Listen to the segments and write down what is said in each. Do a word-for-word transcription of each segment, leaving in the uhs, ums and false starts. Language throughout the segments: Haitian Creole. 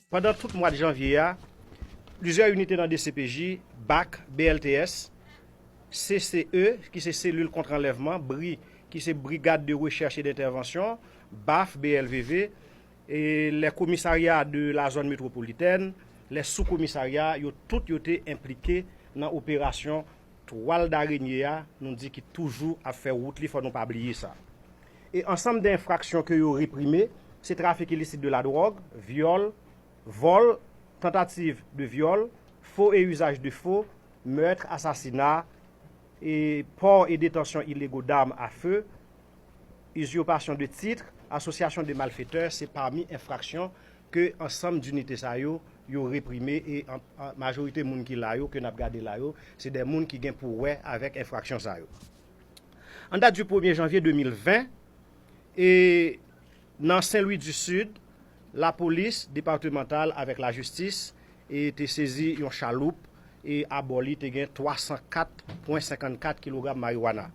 Pandan tout mwa janvye a, plizyè inite nan D C P J, bak, B L T S, C C E, ki se Selil Kont Anlèvman, bri, ki se Brigade de Recherche et d'Intervention, baf, B L V V, e les commissariats de la zone métropolitaine, les sous-commissariats, yo tout yo te enplike nan operasyon Twal Darenye a, nou di ki toujou ap fè wout li, fò nou pa bliye sa. E ansanm de enfraksyon ke yo reprime, se trafik ilisit de la dwòg, vyòl, vòl, tantativ de vyòl, fo e izaj de fo, mèt, asasina, e pò e detansyon ilego dam a fe, izipasyon de tit, asosyasyon de malfetè, se pami enfraksyon ke ansanm dinite sa yo, yo reprime e an, an, majorite moun ki la yo, ke n ap gade la yo, se de moun ki gen pou wè avèk enfraksyon sa yo. An dat di premye janvye de mil ven, e nan Sen Lwi di Sid, lapolis depatmantal avèk lajistis e te sezi yon chaloup e abò li te gen twa san kat pwen senkannkat kilogram mariwana.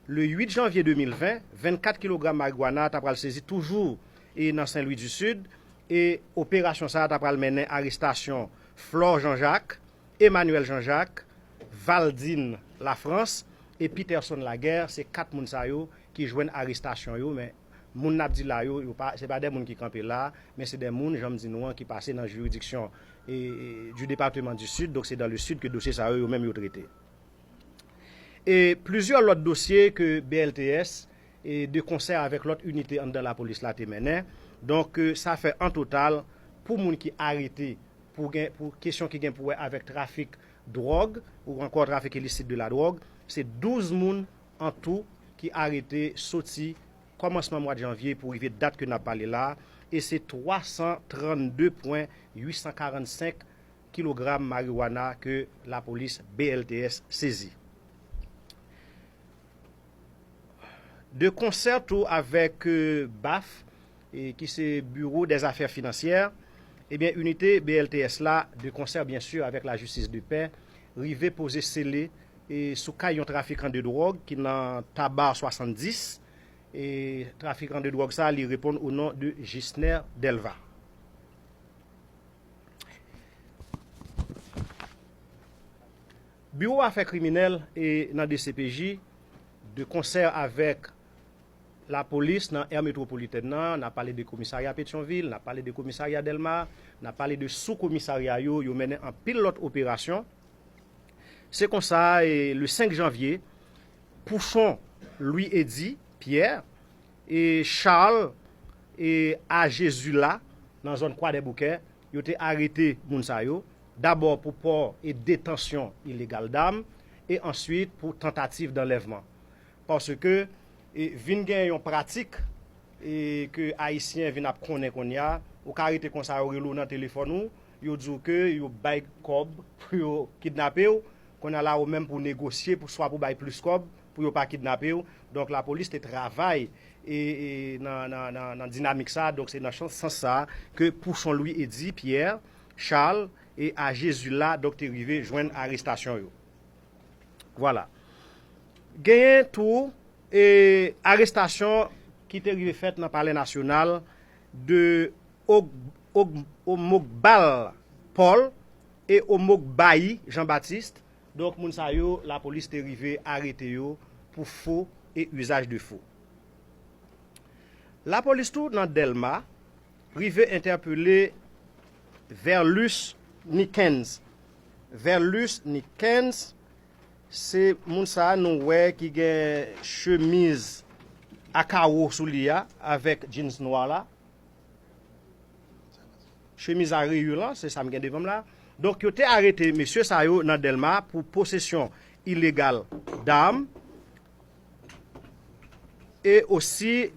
Le uit janvye de mil ven, vennkat kilogram mariwana ta pral sezi toujou e nan Sen Lwi di Sid e operasyon sa a ta pral mennen arestasyon Flore Jean Jacques, Emmanuel Jean Jacques, Valdine Lafrance e Peterson Laguerre, se kat moun sa yo ki jwenn arestasyon yo, men moun n ap di la yo, yo pa, se pa de moun ki kanpe la, men se de moun, jan m di nou an, ki pase nan jiridiksyon e, e, du département du Sud, donk se dans le Sud ke dosye sa yo, yo menm yo trete. E plizyè lòt dosye ke B L T S, e de konsè avèk lòt inite anndan lapolis la te mennen. Donk, e, sa fè an total, pou moun ki arete, pou gen, pou kesyon ki gen pou wè avèk trafik dwòg, ou ankò trafik ilisit de la dwòg, se douz moun an tou ki arete soti kòmansman mwa janvye pou rive dat ke n ap pale la, e se twa san trannde pwen uit san karannsenk kilogram mariwana ke lapolis B L T S sezi. De konsè tou avèk, e, baf, e, ki se Bureau des Affaires Financières, ebyen, inite B L T S la, de konsè, byen si, avèk lajistis de pè, rive poze sele, e, sou kay yon trafikan de dwòg ki nan Taba swasanndis. E trafikan de dwòg sa, li reponn o non de Gisner Delva. Biwo Afè Kriminèl e nan D C P J, de konsè avèk lapolis nan è metwopolitèn nan, n ap pale de komisarya Petyonvil, n ap pale de komisarya Dèlma, n ap pale de sou komisarya yo, yo mennen anpil lòt operasyon. Se konsa, e, le senk janvye, Pouchon Louis Eddy Pierre e Charles e Ajezula nan zòn Kwadèboukè, yo te arete moun sa yo, dabò pou pò e detansyon ilegal dam, e answit pou tantativ danlèvman. Paske, e, vin gen yon pratik, e, ke Ayisyen vin ap konnen kounye a, ou ka rete konsa, yo rele w nan telefòn ou, yo di w ke yo bay kòb pou yo kidnape w, kounye a la ou menm pou negosye, pou swa pou bay plis kòb, pou yo pa kidnape w. Donk, lapolis te travay e, e, nan, nan, nan, nan dinamik sa, donk se nan sans sa ke Pouchon Louis Eddy Pierre, Charles e Ajezula, donk te rive jwenn arestasyon yo. Vwala. Genyen tou, e, arestasyon ki te rive fèt nan Palè Nasyonal de Og-, Og-, Omogbal Paul e Omogbayi Jean Baptiste. Donk, moun sa yo, lapolis te rive arete yo pou fo e izaj de fo. Lapolis tou nan Dèlma rive entèpele Verlus Nickens. Verlus Nickens, se moun sa a nou wè ki gen chemiz a kawo sou li a, avèk jeans nwa la. Chemiz a reyè lan, se sa m gen devan m la. Donk, yo te arete mesye sa yo nan Dèlma pou posesyon ilegal dam e osi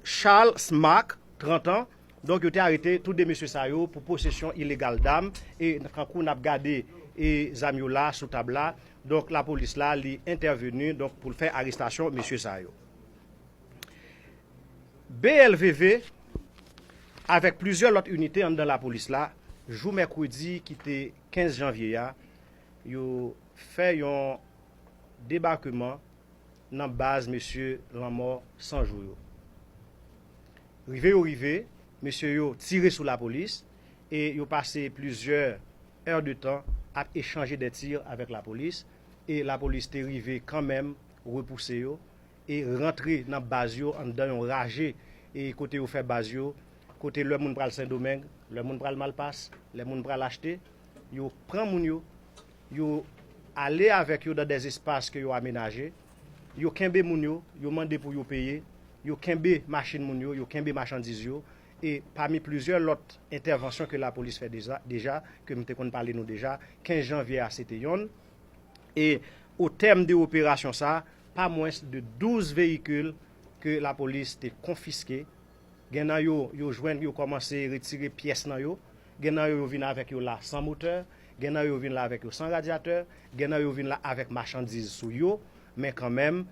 Charles Smack, trant an. Donk, yo te arete tou de mesye sa yo pou posesyon ilegal dam. E kankou n ap gade e zam yo la sou tab la. Donk, lapolis la, li entèveni, donk, pou l fè arestasyon mesye sa yo. B L V V, avèk plizyè lòt inite anndan lapolis la, jou mèkredi ki te kenz janvye a, yo fè yon debakeman nan baz mesye Lanmò San Jou yo. Rive yo rive, mesye yo tire sou lapolis e yo pase plizyè è de tan ap echanje de tir avèk lapolis e lapolis te rive kanmenm repouse yo e rantre nan baz yo anndan yon raje e kote yo fè baz yo, kote lè moun pral Sendomeng, lè moun pral Malpas, lè moun pral achte, yo pran moun yo, yo ale avèk yo nan dèzespas ke yo amenaje, yo kenbe moun yo, yo mande pou yo peye, yo kenbe machin moun yo, yo kenbe machandiz yo, e pami plizyè lòt entèvansyon ke lapolis fè deja, deja, ke m te konn pale nou deja, kenz janvye a se te yonn, e o tèm de operasyon sa, pa mwens de douz veyikil ke lapolis te konfiske. Gen nan yo, yo jwenn yo kòmanse retire pyès nan yo. Gen nan yo, yo vin avèk yo la san motè. Gen nan yo, yo vin la avèk yo san radyatè. Gen nan yo, yo vin la avèk machandiz sou yo. Men kanmenm,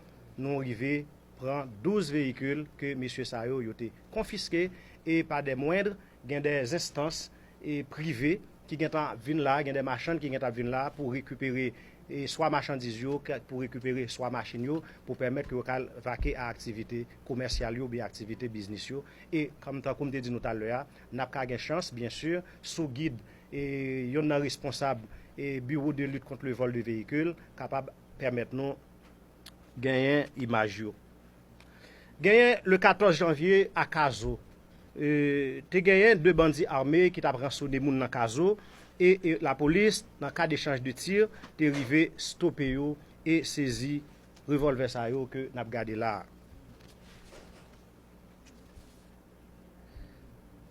nou rive pran douz veyikil ke mesye sa yo, yo te konfiske e pa dè mwendr, gen dè enstans e prive ki gentan ap vin la, gen dè machann ki gentan ap vin la pou rekipere e swa machandiz yo, pou rekipere swa machin yo, pou pèmèt ke yo ka vake a aktivite komèsyal yo oubyen aktivite biznis yo. E kòm tankou m te di nou talè a, n ap ka gen chans, byen si, sou gid e yonn nan responsab e Bureau de lutte contre le vol de véhicule kapab pèmèt nou genyen imaj yo. Genyen le katòz janvye a Kazo, e, te genyen de bandi ame ki t ap ransone moun nan Kazo e, e lapolis, nan kad echanj de tir, te rive stope yo e sezi revòlvè sa yo ke n ap gade la a.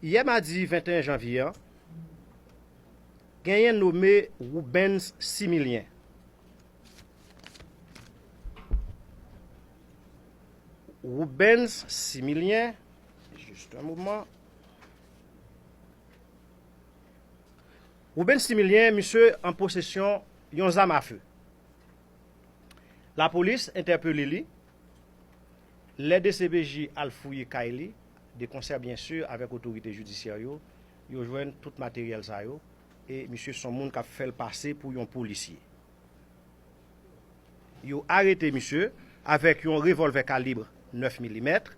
Yè madi venteyen janvye an, genyen nome Rubens Similyen. Rubens Similyen, just un moment. Rubens Similyen, misye an posesyon yon zam afe. Lapolis entèpele li. Lè D C P J al fouye kay li, de konsè byen si avèk otorite jidisyè yo, yo jwenn tout materyèl sa yo, e misye se yon moun k ap fè l pase pou yon polisye. Yo arete misye avèk yon revòlvè kalib nèf milimèt,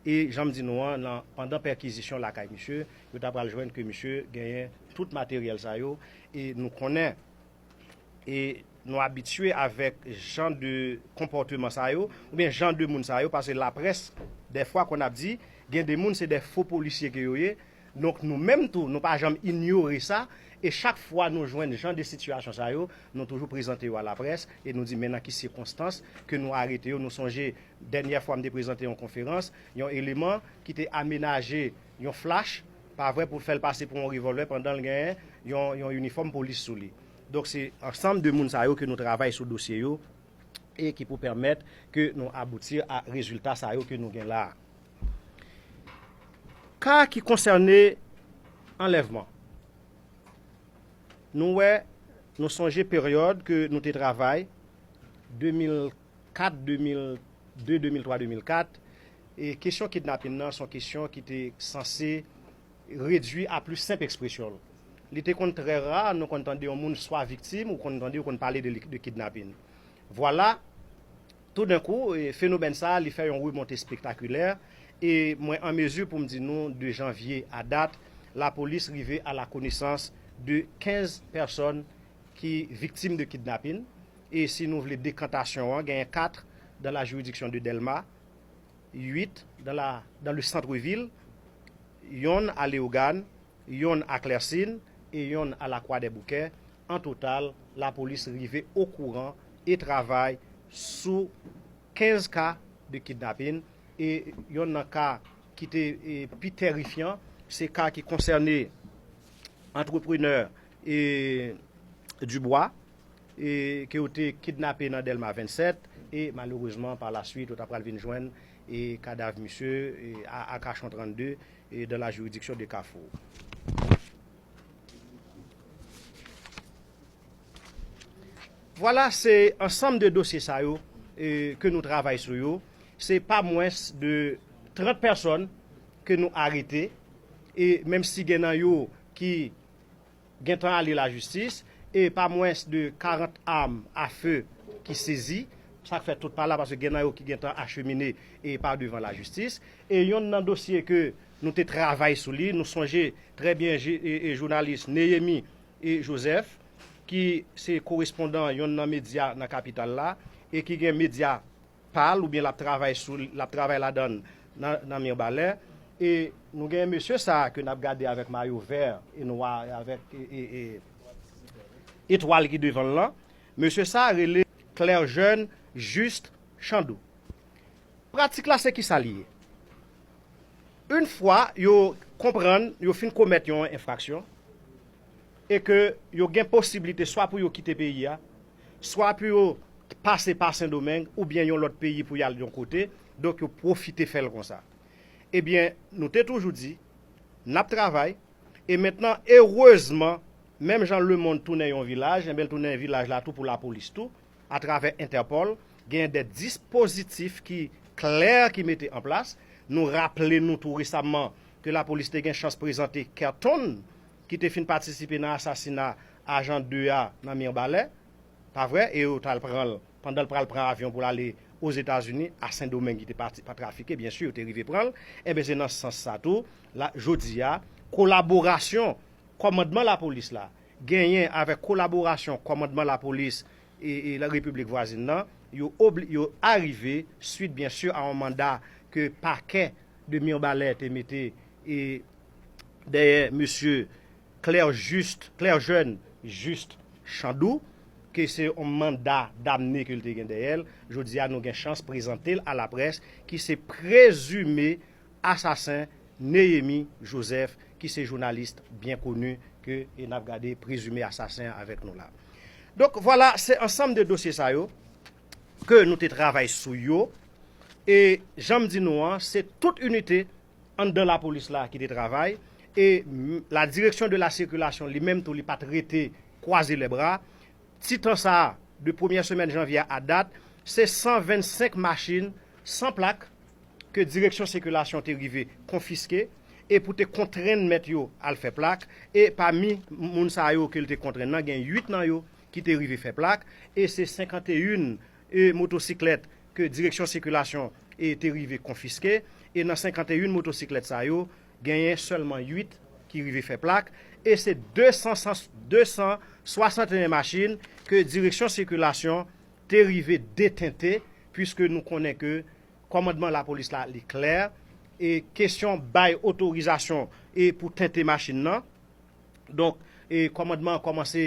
e jan m di nou an, nan, pandan pèkizisyon lakay misye, yo ta pral jwenn ke misye genyen tout materyèl sa yo, e nou konnen, e nou abitye avèk jan de konpòteman sa yo, oubyen jan de moun sa yo, paske laprès, dèfwa, konn ap di, gen de moun, se de fo polisye ke yo ye. Donk, nou menm tou, nou pa janm inyore sa, e chak fwa nou jwenn jan de sitiyasyon sa yo, nou toujou prezante yo a laprès, e nou di, men nan ki sikonstans ke nou arete yo. Nou sonje, dènyè fwa m te prezante yon konferans, yon eleman ki te amenaje yon flach, pa vre, pou l fè l pase pou yon revòlvè pandan l genyen yon, yon inifòm polis sou li. Donk, se ansanm de moun sa yo ke nou travay sou dosye yo e ki pou pèmèt ke nou abouti a rezilta sa yo ke nou gen la a. Ka ki konsène anlèvman, nou wè, nou sonje peryòd ke nou te travay, de mil kat, de mil de, de mil twa, de mil kat, e kesyon kidnapin nan se yon kesyon ki te sanse redui a pli senp ekspresyon l. Li te konn trè ra, nou konn tande yon moun swa viktim, ou konn tande yo konn pale de li, de kidnapin. Vwala, toudenkou, e, fenomèn sa a, li fè yon remonte espektakilè, e mwen an mezi pou m di nou, de janvye a dat, lapolis rive a la konesans de kenz pèsòn ki viktim de kidnapin. E si nou vle dekantasyon an, genyen kat dans la juridiction de Dèlma, uit dans la, dans le centre-ville, yonn a Leyogàn, yonn a Klèsin e yonn a Lakwadèboukè. An total, lapolis rive okouran e travay sou kenz ka de kidnapin. E yonn nan ka ki te, e, pi tèrifyan, se ka ki konsène antreprenè, e, Dubois, e, ke yo te kidnape nan Dèlma vennsèt, e malerezman, pa la suite, yo ta pral vin jwenn, e, kadav misye, e, a, a Kachon trannde, e, dans la juridiction de Kafou. Vwala, se ansanm de dosye sa yo, e, ke nou travay sou yo. Se pa mwens de trant pèsòn ke nou arete, e menm si gen nan yo ki gentan ale lajistis, e pa mwens de karant arm a feu ki sezi, sa k fè tout pa la, paske gen nan yo ki gentan achemine e pa devan lajistis. E yonn nan dosye ke Nou te travay sou li, nou sonje trè byen je- e- e jounalis Neyemi e Joseph, ki se korespondan yonn nan medya nan kapital la, e ki gen medya pa l, oubyen l ap travay sou l, l ap travay ladan l nan, nan Mibalè. E nou gen mesye sa a ke n ap gade avèk mayo vè e nwa, avèk e, e, e, etwal ki devan l lan. Mesye sa a rele Clairjeune Juste Chandou. Pratik la se kisa li ye? Yon fwa yo konprann yo fin komèt yon enfraksyon e ke yo gen posiblite swa pou yo kite peyi a, swa pou yo pase pa Sendomeng oubyen yon lòt peyi pou y al yon kote, donk yo pwofite fè l konsa. Ebyen, nou te toujou di, n ap travay, e mentnan, erezman, menm jan lemonn tounen yon vilaj, enben l tounen vilaj la tou pou lapolis tou, atravè Entèpòl, gen de dispozitif ki klè ki mete an plas. Nou raple nou tou resamman ke lapolis te gen chans prezante Kerton, ki te fin patisipe nan asasina ajan de a nan Mibalè, pa vre? E yo t al pran l pandan l pral pran avyon pou l ale Ozetazini, a Sendomeng ki te pati pa trafike, byen si, yo te rive pran l. Enben, se nan sans sa tou, la, jodi a, kolaborasyon kòmandman lapolis la genyen avèk kolaborasyon kòmandman lapolis e, e la Repiblik vwazin nan, yo, obli- yo arive, swit, byen si, a yon manda ke pakè de Mibalè te mete e dèyè mesye Claire Juste, Clairjeune Juste Chandou, ke se yon manda damne ke l te gen dèyè l. Jodi a, nou gen chans prezante l a laprès, ki se prezime asasen Neyemi Joseph, ki se jounalis byen koni ke e n ap gade prezime asasen an avèk nou la. Donk, vwala, se ansanm de dosye sa yo ke nou te travay sou yo. E jan m di nou an, se tout inite anndan lapolis la ki te travay. E m- la direction de la circulation li menm tou, li pa t rete kwaze lè bra. Ti tan sa a, de premyè semèn janvye a a dat, se san vennsenk machin san plak ke direksyon sikilasyon te rive konfiske e pou te kontrenn mèt yo al fè plak. E pami moun sa yo ke l te kontrenn nan, gen uit nan yo ki te rive fè plak, e se senkannteyen e motosiklèt ke direksyon sikilasyon e te rive konfiske. E nan senkannteyen motosiklèt sa yo, genyen sèlman uit ki rive fè plak, e se de san, de san swasanteyen machin ke direksyon sikilasyon te rive detente, piske nou konnen ke kòmandman lapolis la, li klè, e kesyon bay otorizasyon e pou tente machin nan. Donk, e kòmandman an kòmanse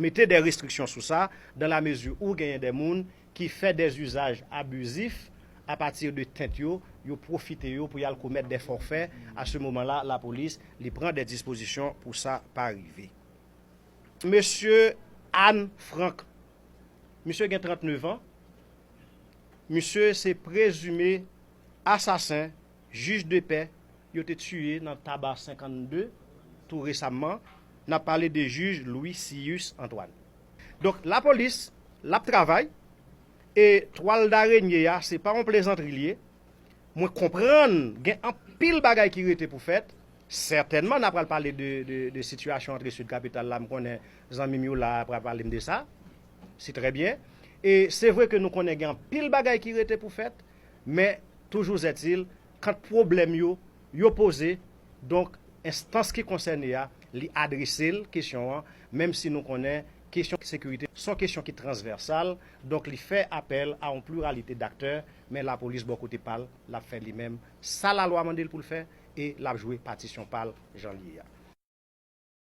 mete de restriksyon sou sa, dans la mesure où genyen de moun ki fè de izaj abizif apati de tent yo, yo pwofite yo pou y al komèt de fòfè. A se moman la, lapolis, li pran de dispozisyon pou sa pa rive. Mesye Anne Franck, misye gen trannnev an, misye se prezime asasen jij de pè yo te tiye nan Taba senkannde tou resamman. N ap pale de jij Louis Cius Antoine. Donk, lapolis, l ap travay, e twal darenye a, se pa yon plezantri l ye. Mwen konprann gen anpil bagay ki rete pou fèt. Sètènman, n ap pral pale de, de, de sitiyasyon antre Sid Kapital la. M konnen zanmi m yo la pral pale m de sa. Se trè byen. E se vre ke nou konnen gen anpil bagay ki rete pou fèt, men toujou zètil, kan pwoblèm yo, yo poze, donk, enstans ki konsène a, li adrese l kesyon an, menm si nou konnen kesyon sekirite se yon kesyon ki transvèsal, donk li fè apèl a yon pliralite daktè, men lapolis bò kote pa l, l ap fè li menm sa lalwa mande l pou l fè, e l ap jwe patisyon pa l jan l ye a.